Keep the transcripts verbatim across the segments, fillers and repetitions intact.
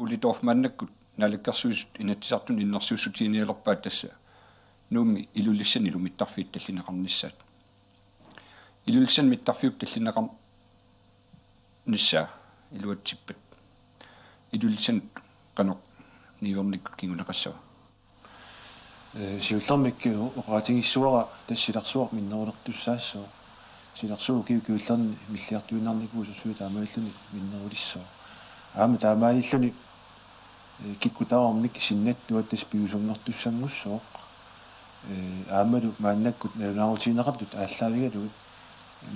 Ole Dorph maannakkut Naalakkersuisut Inatsisartuni innersuussutiginialerpaat, tassa Nuummi Ilulissanillu mittarfiit tallineqarnissaat. Ilulissani mittarfiup tallineqarnissaa iluatsippat Ilulissanut qanoq niuernikkut kinguneqassava? Ee, siullermik, ee, oqaatigissuara tassa silarsuaq minnerulertussaassooq. Silarsuaq ukiup kingullerni milliartuinnarnikuusoq, suli taamaalilluni minnerulissaaq. Aamma taamaalilluni, ee, kikkut tamarmik sinnattuat tassa piviusunngortussanngussaaq. Ee, aammalu maannakkut nalunaarutigineqartut aallaavigalugit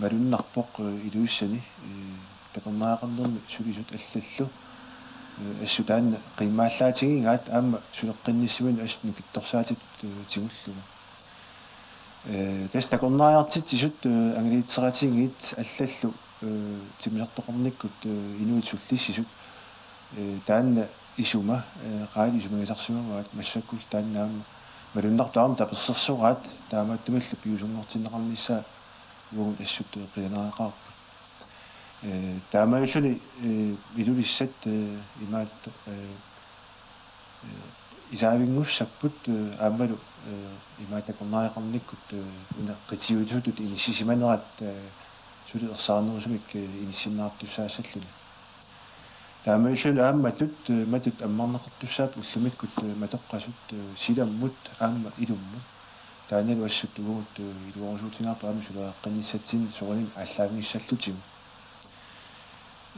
malunnarpoq, ee, Ilulissani, ee, takornariaqarnermi sulisut allallu, ee, assut taanna qiimmaallaatigigaat aamma suleqqinnissaminut assut nukittorsaatit, ee, tigullugu. Ee, tassa takornariartitsisut, ee, angalatsiartigiit allallu, ee, timmisartoqarnikkut, ee, inuit sullissisut, ee, taanna isuma, ee, qaali isumagisarsimavaat, massakkut taanna aamma malunnarpoq aamma tapersersoraat, taamaattumillu piviusunngortinneqarnissaa uagut assut, ee, qilanaaqaarput. Ee, taamaalilluni, ee, Ilulissat, ee, imaat, ee, ee, isaavinngussapput, ee, aammalu, ee, imaat takornariaqarnikkut, ee, una qitiusutut inissisimanerat, ee, suli ersarinnerusumik, ee, inissinneqartussaassalluni. Taamaalilluni aamma matut, ee, matut ammarneqartussaapput ullumikkut, ee, matoqqasut, ee, silammut aamma ilummut. Taannalu assut uagut, ee, iluarusuutigaarput aamma suleqqinnissatsinnut soorunami aallaavigiussallutigu.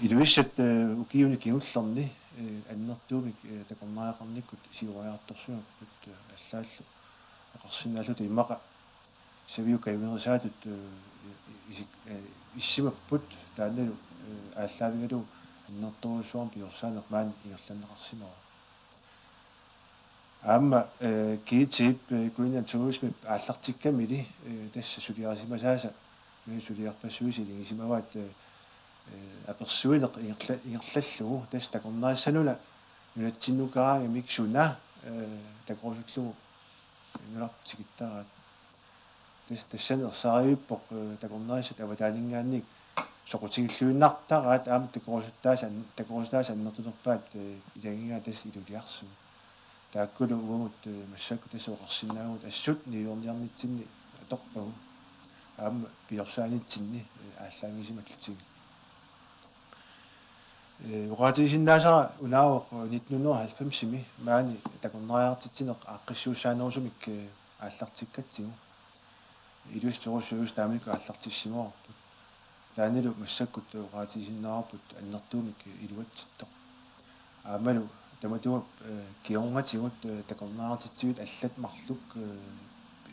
Ilulissat, ee, ukiuni kingullerni, ee, annertuumik, ee, takornariaqarnikkut siuariartorsimapput, ee, allaallu oqarsinnaalluta immaqa saviup kajungerisaatut, ee, isik-, ee, issimapput, taannalu, ee, aallaavigalugu annertoorujussuarmik piorsaaneq maani ingerlanneqarsimavoq. Aamma, ee, GT-p, ee, Greenland Tourismip aallartikkamili, ee, tassa suliarisimasaasa, ee, suliarpassuisa iligisimavaat, ee, ee, apersuineq ingerla-, ingerlallugu, tassa takornariassanuna nunatsinnukaraangamik suna, ee, takorusullugu, ee, nunarput tikittaraat. Tas-, tassani ersarissaarpoq, ee, takornariassat avataaninngaanniit soqutigilluinnartaraat aamma takorusuttaasa an-, takorusuttaasa annertunerpaat, ee, ilagigaat tassa Iluliarsuk. Taakkulu uagut, ee, massakkut tassa oqarsinnaavugut assut niuerniarnitsinni atorpagut aamma piorsaanertsinni, ee, aallaavigisimallutigit. Ee, oqaatigisinnaasara unaavoq nitten hundrede og halvfemsimi maani takornariartitsineq aaqqissuussaanerusumik, ee, aallartikkatsigu. Ilulissat Tourist Service taamanikkut aallartissimavarput. Taannalu massakkut oqaatigisinnaavarput annertuumik iluatsittoq. Aammalu tamatuma, ee, kingornatigut, ee, takornariartitsiviit allat marluk, ee,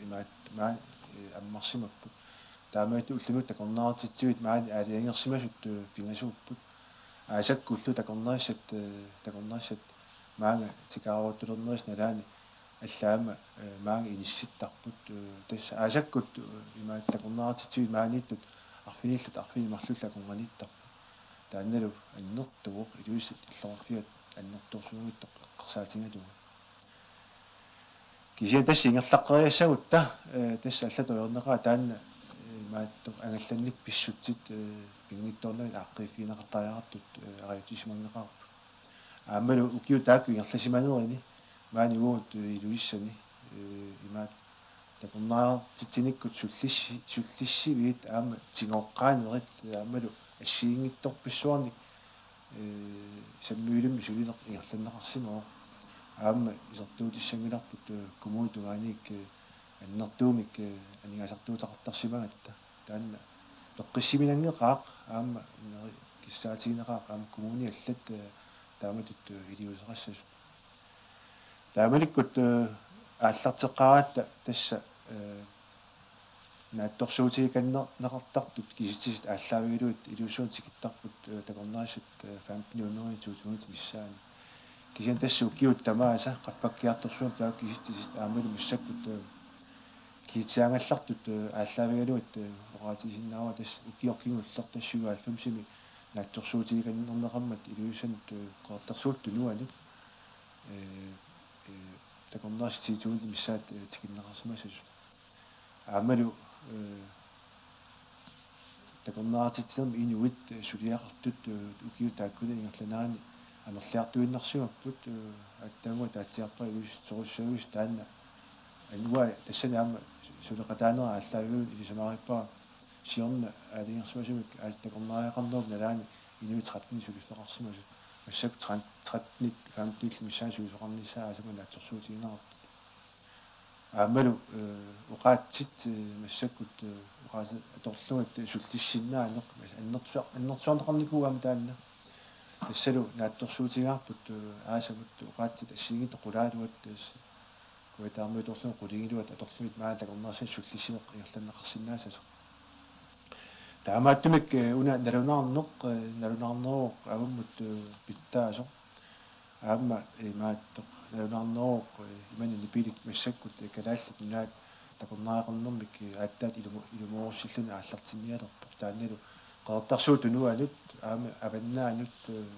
imaat maa-, ee, ammarsimapput. Taamaattumik ullumikkut takornariartitsiviit maani aalajangersimasut, ee, pingasuupput. Aasakkullu takornariassat, ee, takornariassat maanga tikaaruuttulernerisa nalaani allaat aamma, ee, maanga inissittarput, ee, tassa aasakkut, ee, imaat takornariartitsiviit maaniittut arfinillit arfineq-marlullu akornanniittarput. Taannalu annertuvoq, Ilulissat illoqarfiat annertoorsuanngitsoq eqqarsaatigalugu. Kisianni tassa ingerlaqqeriassagutta, ee, tassa allatut ajornaqaaq taanna, ee, imaattoq angallanneq pissutsit, ee, pinngitsoornagit aaqqiiffigineqartariaqartut, ee, ariutsisimanngeqaarput. Aammalu ukiut taakku ingerlasimanerini maani uagut, ee, Ilulissani, ee, imaat takornariartitsinikkut sullissi-, sullissiviit aamma tigooqqaanerit, ee, aammalu assigiinngitsorpassuarnik, ee, sammivimmik sulineq ingerlanneqarsimavoq. Aamma isertuutissanngilarput, ee, kommunip tungaaniit, ee, annertuumik, ee, aningaasartuuteqartarsimagatta. Taanna peqqissiminanngilaq aamma ineri kissaatigineqaaq aamma kommunit allat, ee, taamatut, ee, iliuuseqassasut. Taamanikkut, ee, aallarteqqaaratta tassa, ee, naatsorsuutigikanneqartartut kisitsisit aallaavigalugit Ilulissani tikittarput, ee, takornariassat, ee, femten hundrede i to tusind missaani. Kisianni tassa ukiut tamaasa qaffakkiartorsuupput taakku kisitsisit aammalu massakkut, ee, kisitsiaanngallartut, ee, aallaavigalugit, ee, oqaatigisinnaavara tassa ukioq kingulleq tassa syvoghalvfemsimi naatsorsuutigikannerneqarmat Ilulissanut, ee, Qeqertarsuup Tunuanut, ee, ee, takornariassat ti tusind missaat, ee, tikinneqarsimasasut. Aammalu, ee, takornariartitsinermi inuit, ee, suliaqartut, ee, ukiut taakkuli ingerlaneranni amerliartuinnarsimapput, eh, aatsaannguaq taatsiarpara ilusitsisorujussuuvusi taanna. Anguai tassani aamma suleqataanera aallaavigalugu ilisariaqarpara siorna aalajangersimasumik aasaq takornariaqarnerup nalaani inuit tretten suliffeqarsimasut. Massakkut tretten, tretten femten missaani suliffeqarnissaa aasaq naatsorsuutigineqarpoq. Aammalu, eh, oqaatsit, eh, massakkut, eh, oqaatsit atorlugit sullissinnaaneq, annertusa-, annertusaarneqarnikuuvoq aamma taanna. Tassalu naatsorsuutigaarput, eh, aasamut oqaatsit assigiinngitsut qulaaluat, eh, kujataarmiutorlugit qulingiluat atorlugit maani takornariassat sullissineq ingerlanneqarsinnaassasoq. Taamaattumik, eh, una nalunaarneq, eh, nalunaarneruvoq avammut, eh, pitsaasoq. Aamma imaattoq nalunaarneruvoq, eh, imannak nipilik massakkut, eh, Kalaallit Nunaat takornariaqarnermik, eh, aatsaat ilumo-, ilumoorusilluni aallartinnialerpoq. Taannalu Qeqertarsuup Tunuanut aamma avannaanut, eh,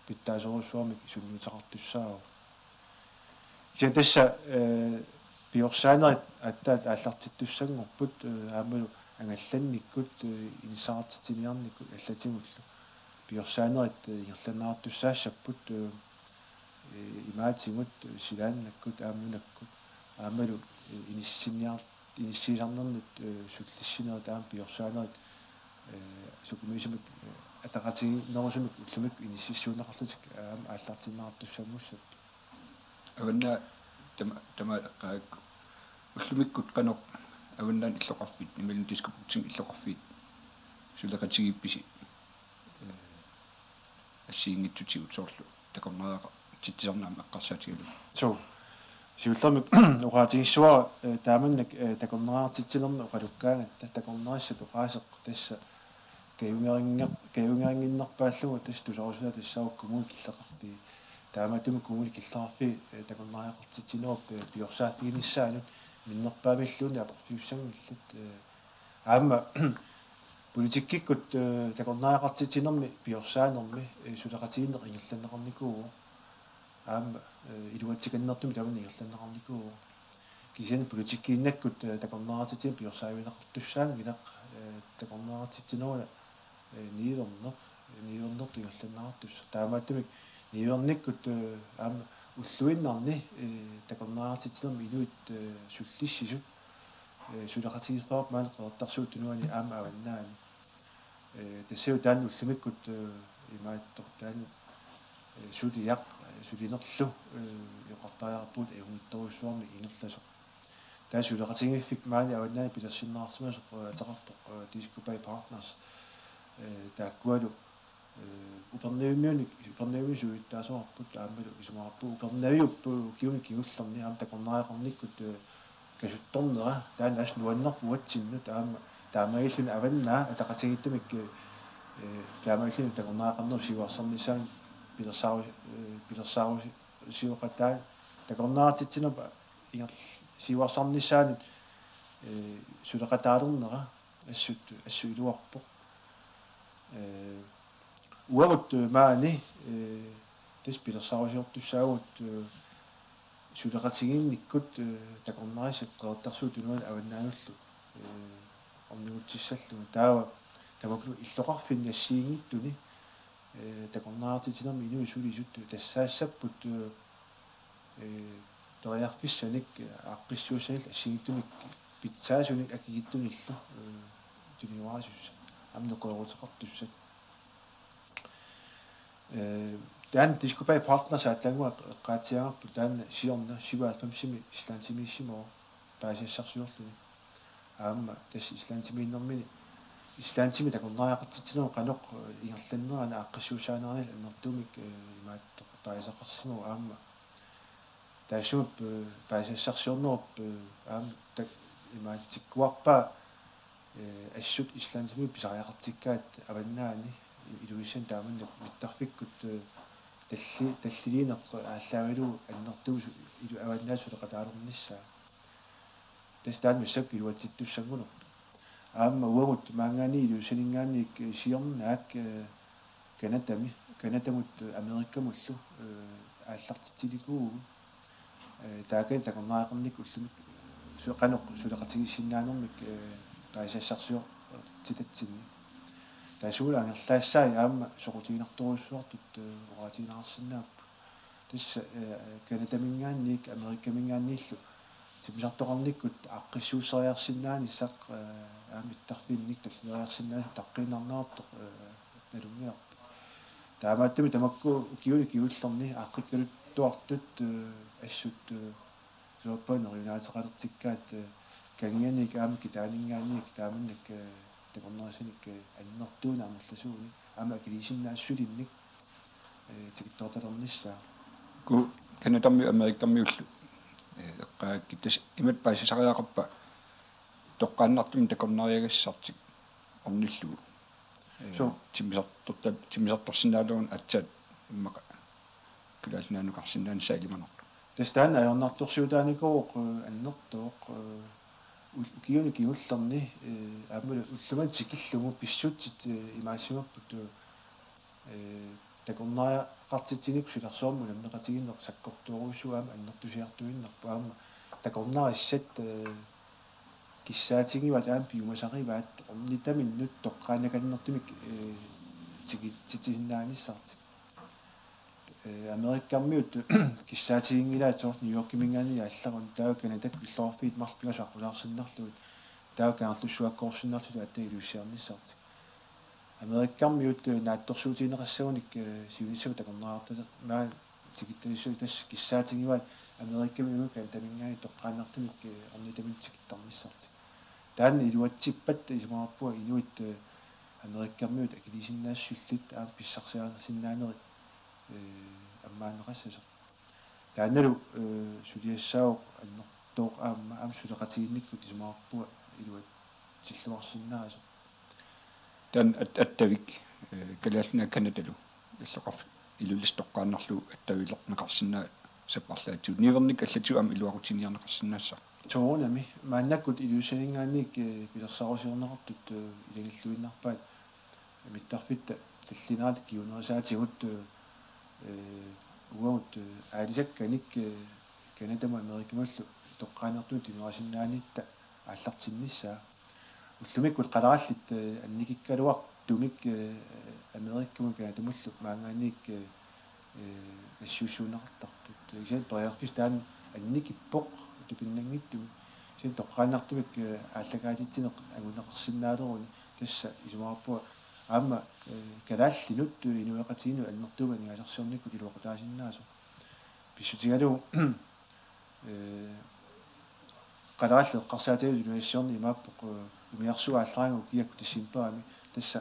pitsaasorujussuarmik sunniuteqartussaavoq. Kisianni tassa, eh, piorsaanerit aatsaat aallartittussanngorput, eh, aammalu angallannikkut, eh, inissaqartitsiniarnikkut allatigullu. Piorsaanerit, eh, ingerlanneqartussaassapput, eh, eh, imaatigut, eh, silaannakkut, aamma nunakkut, aammalu, eh, inissisinniar-, inissiisarnernut, eh, sullissinerit aamma piorsaanerit, eh, sukumiisumik, eh, ataqatigiinnerusumik ullumikkut inississuunneqarlutik aamma aallartinneqartussanngussapput. Avannaani tama-, tamaat eqqaakku. Ullumikkut qanoq Avannaani illoqarfiit, imaluunniit Diskobugtimi illoqarfiit suleqatigiippisi, eh, assigiinngitsutigut soorlu takornariaqartitsisarneq aamma eqqarsaatigalugu. Suu. Siullermik oqaatigissavara, eh, taamannak, eh, takornariartitsinermi oqalukkaangatta takornarissat oqaaseq tassa kajungerinngar-, kajungerinnginnarpaallugu tassa tusarusunaat tassaavoq kommunit killeqarfii. Taamaattumik kommunit killeqarfii, eh, takornariaqartitsinerup, eh, piorsaaffiginiassaanut minnerpaamilluunniit aporfiussanngillat, eh, aamma politikkikkut, eh, takornariaqartitsinermi piorsaanermi, eh, suleqatigiinneq ingerlanneqarnikuuvoq. Aamma, eh, iluatsikannertumik tamanna ingerlanneqarnikuuvoq. Kisianni politikkiinnakkut, eh, takornariartitsineq piorsaavigineqartussaanngilaq, eh, takornariartitsineruna, eh, niuerneq, eh, niuernertut ingerlanneqartussaq. Taamaattumik niuernikkut, eh, aamma ulluinnarni, eh, takornariartitsinermi inuit, eh, sullissisut, eh, suleqatigiiffigaarput maani Qeqertarsuup Tunuani aamma avannaani. Eh, tassalu taanna ullumikkut, eh, imaattoq taanna, eh, suliaq, eh, sulinerlu, eh, eqqartariaqarpugut ajunngitsorujussuarmik ingerlasoq. Taava suleqatigiiffik maani avannaani pilersinneqarsimasoq, eh, ateqarpoq, eh, Disko Bay Partners, eh, taakkualu, eh, Upernavimmiunik, Upernavimmiut sulittaasoqarput aammalu isumaqarpunga Upernaviup, eh, ukiuni kingullerni aamma takornariaqarnikkut, eh, kasuttornera, taanna assut nuannerpoq uatsinnut, aamma taamaalilluni avannaa ataqatigiittumik, eh, eh, taamaalilluni takornariaqarnerup siuarsarnissaanut pilersaaru-, eh, pilersaarusioqataa takornariartitsinermi ingerl-, siuarsarnissaanut, eh, suleqataalernera assut, assut iluarpoq. Eh, uagut, eh, maani, eh, tassa pilersaarusiortussaavugut, eh, suleqatigiinnikkut, eh, takornarissat Qeqertarsuup Tunuani avannaanullu, eh, ornigutsissallugu. Taava tamakku illoqarfinni assigiinngitsuni, eh, takornariartitsinermi inuit sulisut tassaassapput, eh, eh, periarfissanik, eh, aaqqissuussanillu assigiinngitsunik pitsaasunik akikitsunillu, eh, tuniuarisussat aamma neqerooruteqartussat. Eh, taanna Disko Bay Partners aatsaannguaq eqqaatsiagarput taanna siorna syvoghalvfemsimi Islandimiissimavoq paasisassarsiorluni. Aamma tassa Islandimiinnermini Islandimi takornariaqartitsinerup qanoq, eh, ingerlannerani aaqqissuussaaneranillu annertuumik, eh, imaattoq taasaqarsimavoq aamma. Taassumalu, eh, paasisassarsiornerup, eh, aamma tak-, imaatsikkuarpaa, eh, assut Islandimi pisariaqartikkaat avannaani Ilulissani taamannak mittarfikkut, eh, talli-, talliliineq aallaavigalugu annertuumik su-, ilu-, avannaata suleqataalernissaa. Tassa taanna massakkut iluatsittussanngulerpoq. Aamma uagut maanngaanniit Ilulissaninngaanniit, eh, siornaak, eh, Canadami, Canadamut, eh, Amerikamullu, eh, aallartitsinikuuvugut. Eh, taakani takornariaqarnikkut ullumikkut, eh, su-, qanoq suleqatigiissinnaanermik, eh, paasisassarsiortitatsinnik. Taassuma angerlaassai aamma soqutiginartorujussuartut, eh, oqaatigineqarsinnaapput. Tassa, eh, Canadaminngaanniit, Amerikaminngaanniillu timmisartoqarnikkut aaqqissuusseriarsinnaanissaq, eh, aamma mittarfinnik tallileriarsinnaanissaq utaqqiinnarneqartoq, eh, nalunngilarput. Taamaattumik tamakku ukiuni kingullerni aaqqikkaluttuartut, eh, assut, eh, suappaaneriunaateqalertikkaat, eh, kangianiit aamma kitaaninngaanniit taamannak, eh, takornarianik, eh, annertuunik amerlasuunik aamma akiliisinnaassusilinnik, eh, tikittoortalernissaa. Ku Canadamiut Amerikamiullu, eh, eqqaakki tassa imatut paasisariaqarpa toqqaannartumik takornariagassartik ornillugu. Eh, Suu. Timmisartorta-, timmisartorsinnaaleruni aatsaat immaqa Kalaallit Nunaannukarsinnaanissaa ilimanartoq. Tassa taanna ajornartorsiutaanikuuvoq, eh, annertooq, eh, ul-, ukiuni kingullerni, eh, aammalu ullumimut tikillugu pissutsit, eh, imaassimapput, eh, takornariaqartitsineq silarsuarmi unammeqatigiinneq sakkortoorujussuuvoq aamma annertusiartuinnarpoq aamma takornarissat, eh, kissaatigivaat aamma piumasarivaat ornitaminnut toqqaannakannertumik, eh, tikitsitsisinnaanissaat. Eh, Amerikamiut kissaatiginngilaat soorlu New Yorkiminngaanniit aallaruni taava Canadakkut illoqarfiit marluk pingasut aqqusaarsinnarlugit taava Kangerlussuakkoorsinnarlutik aatsaat ilusiarnissaat. Amerikamiut, eh, naatsorsuutigineqassagunik, eh, siunissami takornariartata-, maa tikittalissuit tassa kissaatigivaat Amerikamiut Canadaminngaanniit toqqaannartumik, eh, ornitaminnut tikittarnissaat. Taanna iluatsippat isumaqarpunga inuit, eh, Amerikamiut akiliisinnaassusillit aamma pissarsiarineqarsinnaanerit, eh, ammaanneqassasoq. Taannalu, eh, suliassaavoq annertooq aamma, aamma suleqatigiinnikkut isumaqarpunga iluatsilluarsinnaasoq. Taanna at-, attavik, eh, Kalaallit Nunaat Canadalu illoqarf-, Ilulissat toqqaannarlugu attavilerneqarsinnaasarput arlaatigut. Niuernikkut allatigut aamma iluaqutiginiarneqarsinnaassaaq. Soorunami maannakkut Ilulissaninngaanniit, eh, pilersaarusiorneqartut, eh, ilagilluinnarpaat mittarfitta tallinerata kingunerisaatigut, eh, uagut, eh, aalisakkanik, eh, Canadamut Amerikamullu toqqaannartumik timerasinnaanitta aallartinnissaa. Ullumikkut qalerallit, eh, annikikkaluartumik, eh, Amerikamut Canadamullu maanngaanniit, eh, eh, nassiussuunneqartarput. Kisianni periarfissaq taanna annikippoq tupinnanngitsumik. Kisianni toqqaannartumik, eh, aallakaatitsineq anguneqarsinnaaleruni tassa isumaqarpunga aamma, eh, kalaallinut, eh, inuiaqatigiinnut annertuumik aningaasarsiornikkut iluaqutaasinnaasoq. Pissutigalugu, eh, qalerallit eqqarsaatigalugit tunuliassiorneq imaappoq, eh, umiarsuaq aallaraangat ukiakkut decembarimi tassa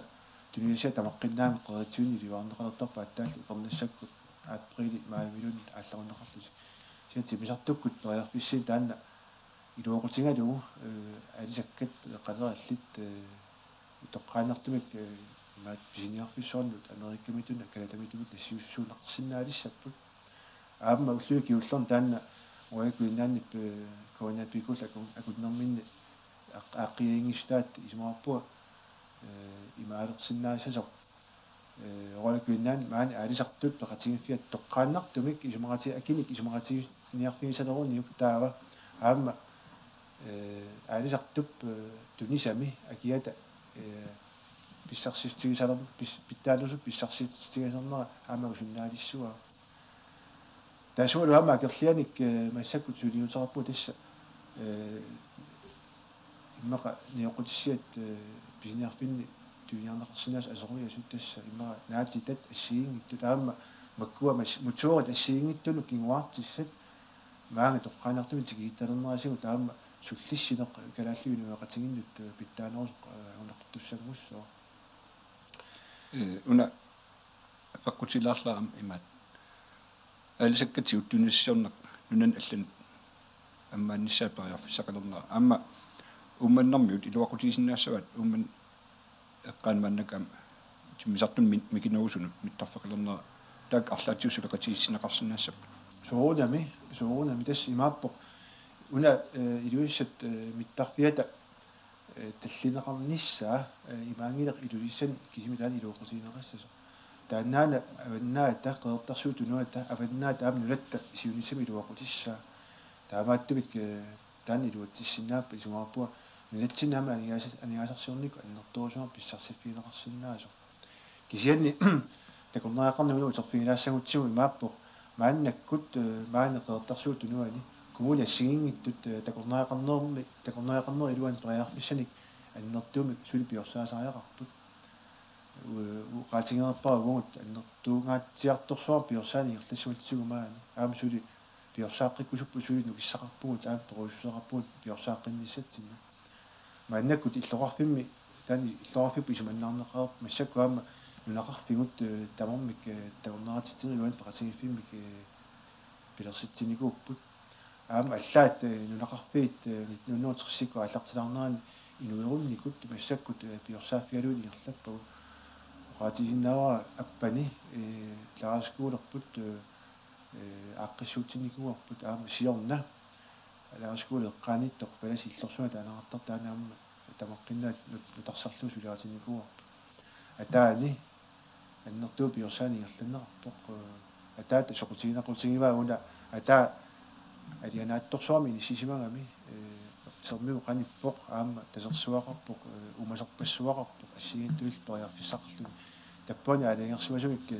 tunuliassiat tamaqqinnaamik qerititsivinnut iliuuseqalertarput aatsaallu upernassakkut apriili maajimiluunniit aallarunneqarlutik. Kisianni timmisartukkut periarfissiin taanna iluaqutigalugu, eh, aalisakkat qalerallit, eh, toqqaannartumik, eh, imaat pisiniarfissuarnut Amerikamiittunut Canadamiittunut nassiussuunneqarsinnaalissapput. Aamma ulluni kingullerni taanna Royal Greenlandip, eh, K N A P-kkullu aku-, akunnerminni aaq-, aaqqiaginngissutaa isumaqarpunga, eh, imaalersinnaassasoq. Eh, Royal Greenland maani aalisartut peqatigiiffiat toqqaannartumik isumaqati-, akinik isumaqatiginiarfigisaleruniuk taava aamma, eh, aalisartup, eh, tunisami akiata, eh, pissarsissutigisaler-, pis-, pitsaanerusumik pissarsissutigisarnera aamma usunnaalissuaa. Taassumalu aamma akerlianik, eh, massakkut suliniuteqarpugut tassa, eh, immaqa nioqqutissiat, eh, pisiniarfinni tuniarneqarsinnaasut aseroriasut tassa immaqa naatitat assigiinngitsut aamma makkua mas-, motorit assigiinngitsunut kinguartissat maanga toqqaannartumik tikisittalernerisigut aamma sullissineq kalaallit inuiaqatigiinnut, eh, pitsaanerusoq, eh, anguneqartussanngussaaq. Eh, una peqqutilaarlara aamma imaat. Aalisakkat siuttuunissarneq nunanut allanut ammaannissaa periarfissaqalernera. Aamma Uummannarmiut iluaqutigisinnaassavaat Uummannap eqqaani maannakkut aamma timmisartunut mi-, mikinerusunut mittarfeqalernera. Taakku arlaatigut suleqatigiissineqarsinnaassapput. Soorunami, soorunami tassa imaappoq. Una, eh, Ilulissat, eh, mittarfiata eh, tallineqarnissaa, eh, imaanngilaq Ilulissani kisimi taanna iluaqutigineqassasoq. Taannaana Avannaata, Qeqertarsuup Tunuata, Avannaata aamma nunatta siunissami iluaqutissaa. Taamaattumik, eh, taanna iluatsissinnaappat isumaqarpunga nunatsinni aamma aningaasa-, aningaasarsiornikkut annertoorujussuarmik pissarsiffigineqarsinnaasoq. Kisianni takornariaqarneq una uterfigilaassagutsigu imaappoq maannakkut, eh, maani Qeqertarsuup Tunuani kommuni assigiinngitsut, eh, takornariaqarnermi, takornariaqarnerup iluani periarfissanik annertuumik suli piorsaarisariaqarput. U-, oqaatiginerpara uagut annertuungaatsiartorsuarmik piorsaaneq ingerlassagutsigit maani. Aamma suli piorsaaqqikkusupput, suli nukissaqarpugut, aamma perujussuseqarpugut piorsaaqqinnissatsinnut. Maannakkut illoqarfimmi, taanna illoqarfipput isumannaarneqareerpoq, massakkut aamma nunaqarfigut, eh, tamarmik, eh, takornariatsitsinermi iluani peqatigiiffimmik, eh, pilersitsinikuupput. Aamma allaat, eh, nunaqarfiit, eh, nitten hundrede og tresikkut aallartilaarnerani inuerunnikut massakkut, eh, piorsaaffigillutik ingerlappagut. Oqaatigisinnaavara Appani, eh, lejrskolerput, eh, eh, aaqqissuussinnikuuarput, aamma siorna lejrskole eqqaaniittoq palasip illorsuaq taaneqartartoq, taanna aamma tamaqqinnaat nut-, nutarsarlugu suliaritinnikuuarput. Ataani annertuumik piorsaaneq ingerlanneqarpoq, eh, ataata soqutiginaqqutigivaa una ataa alianaatsorsuarmik inissisimagami, eh, sermimut qanippoq, aamma tasersuaqarpoq, eh, uumasorpassuaqarpoq, assigiinngitsunillu periarfissaqarluni. Tappavani aalajangersimasumik, eh,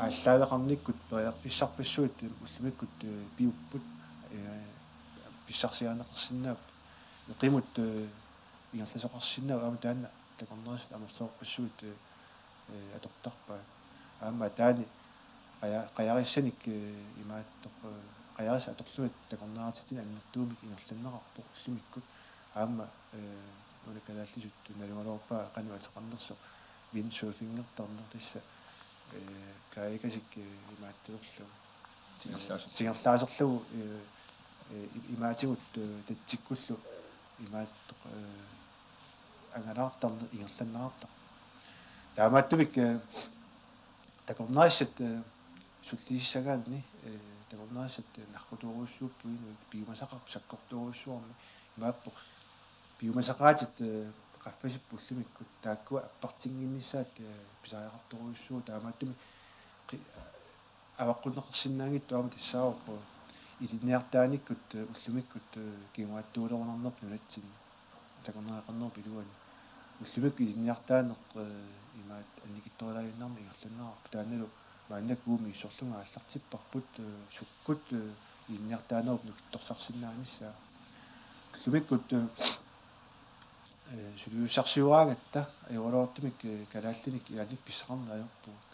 aallaaveqarnikkut periarfissarpassuit, eh, ullumikkut, eh, piupput, eh, pissarsiarineqarsinnaapput. Eqimut, eh, ingerlasoqarsinnaavoq, aamma taanna takornarissat amerlasoorpassuit, eh, eh, atortarpaat. Aamma ataani qaja-, qajarissanik, eh, imaattoq, eh, qajarissat atorlugit takornariatsitsineq annertuumik ingerlanneqarpoq ullumikkut. Aamma, eh, una kalaallisut nalugaluarpaa qanoq ateqarnersoq, windsurfingertarneq tassa, eh, kajakasik, eh, imaattorlu. Tingerlaas-. Tingerlaaserlugu, eh, eh, i-, imaatigut, eh, tatsikkullu imaattoq, eh, angalaartarneq ingerlanneqartarpoq. Taamaattumik, eh, takornarissat, eh, sullisissagaanni, eh, takornarissat, eh, narrutoorujussuupput inuit, piumasaqarput sakkortoorujussuarmik, imaappoq piumasaqaatit, eh, qaffasipput ullumikkut, taakkua appartinnginnissaat, eh, pisariaqartorujussuuvoq, taamaattumik qi-, avaqqunneqarsinnaanngitsoq aamma tassaavoq ilinniartitaanikkut, eh, ullumikkut, eh, kinguaattuulerunarnerput nunatsinni takornariaqarnerup iluani. Ullumikkut ilinniartitaaneq, eh, imaat annikitsorujussuarmik ingerlanneqarpoq, taannalu maannakkut uagut misissorlugit aallartipparput, eh, sukkut, eh, ilinniartitaanerup nukittorsarsinnaanissaa. Ullumikkut, eh, eh, suliussarsioraangatta ajoraluartumik, eh, kalaallinik ilaannik pissaqarneq ajorpugut.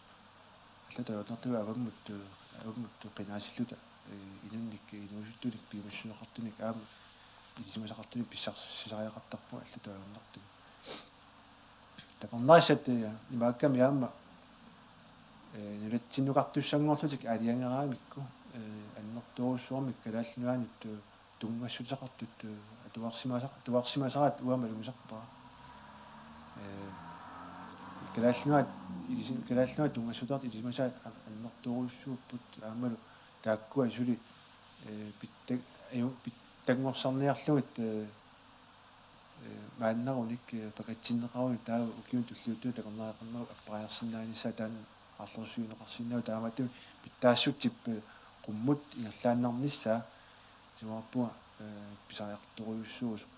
Allatut ajornartumik avammut, eh, avammut qinaasilluta, eh, inunnik, eh, inuusuttunik piumassuseqartunik aamma ilisimasaqartunik pissarsisariaqartarpugut allatut ajornartumik. Takornarissat, eh, imaakkami aamma, eh, nunatsinnukartussanngorlutik aalajangeramikku, eh, annertoorujussuarmik Kalaallit Nunaannut, eh, tunngassuteqartut, eh, atuarsimasaq-, atuarsimasaraat uanga malugisarpara. Eh, Kalaallit Nunaat ilisi-, Kalaallit Nunaat tunngassuteqartut ilisimasaat an-, annertoorujussuupput, aammalu taakkua suli, eh, pitta-, aju-, pittanngorsarniarlugit, eh, eh, maannarunik, eh, pakatsinneqarunik taava ukiuni tulliuttuni takornariaqarnerup appariarsinnaanissaa taanna aarlerusuineqarsinnaavoq, taamaattumik pitsaassutsip, eh, qummut ingerlaannarnissaa isumaqarpunga, eh, pisariaqartorujussuusoq.